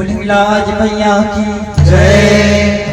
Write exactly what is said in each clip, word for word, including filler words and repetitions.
हिंगलाज मैया की जय।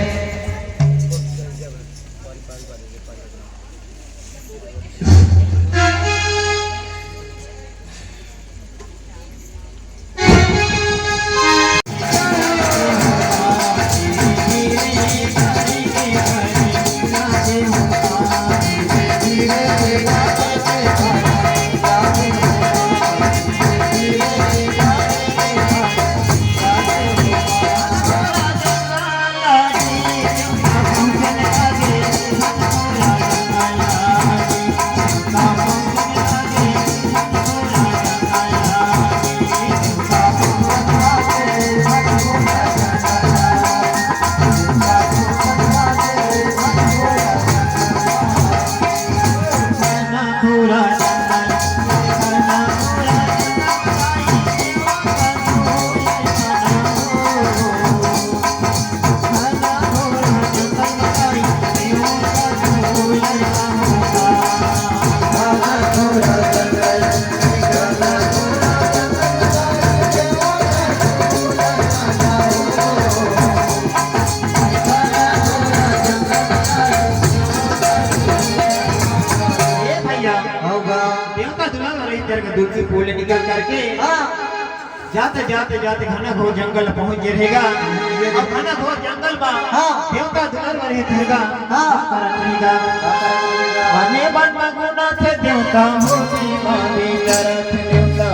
ए भैया, हव गा। देवता दुलार वाले इधर का दूर से पोल निकल करके हाँ। जाते, जाते, जाते घना घोर जंगल पहुंच गे रहेगा। अब घना घोर जंगल बा हाँ। देवता दुलार वाले रहेगा। हाँ। का करत रहेगा? का करत रहेगा? बने बन मगुना से देवता हो जीवा बिचरत देवता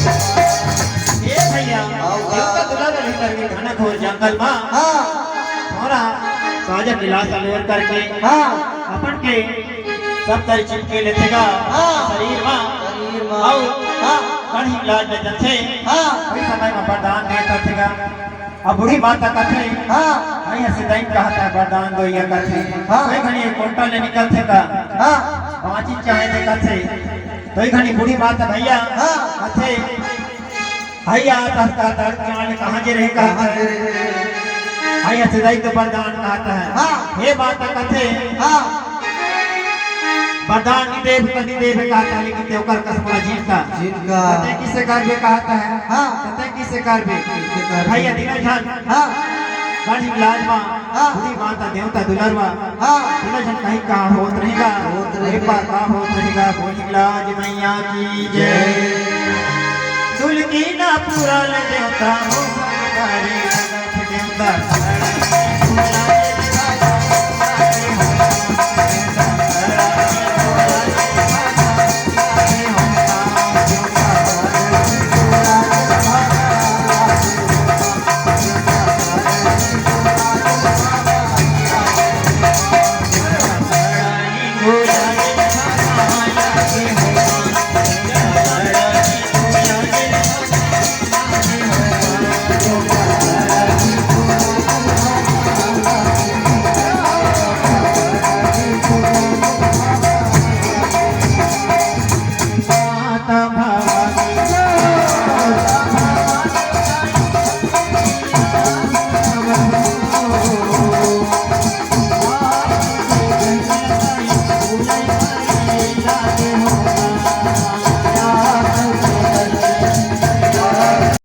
ए भैया, आओ का? देवता दुलार वाले इधर के घना घोर जंगल मा हाँ। थोड़ा साजन गिलास अलोर करके हाँ। अपन के सब तरी चिपके लेथे गा हाँ। शरीर मा। शरीर मा। अउ हाँ। कण हिंगलाज में जथे। हाँ। वही समय में वरदान दे करथे गा। अब बूढ़ी माता कथे। हाँ। भैया सिदाई कहत हे वरदान दो ये कथे। हाँ। कोई घनी एक कोंटा ले निकलथे का। हाँ। पाँची चाहे दे कथे। तो एक घनी बूढ़ी माता भैया हाँ। कथे। भैया, तस का तड़ जान कहाँ जे रहे कहत हे। भैया, सिदाई तो वरदान कहत हे। हाँ। हे माता कथे। हाँ। वरदान नी देब, कदी देब कहत हे, लेकिन ते ओकर कस मोला जिनका। जिनका। ते किसे करबे कहत हे। हाँ। ते किसे करबे। किसे करबे। भैया, दिनो झन। हाँ। गढ़ इलाज मा। हाँ। बूढ़ी माता देवता दुलरवा। हाँ। तीनों झन कहीं का होत रहेगा। होत रहेगा। एक बार का होत रहेगा, बोल हिंगलाज मैया की जय। जय। दुलकी ना पूरा ले देवता हो, हमारी रगत देवता।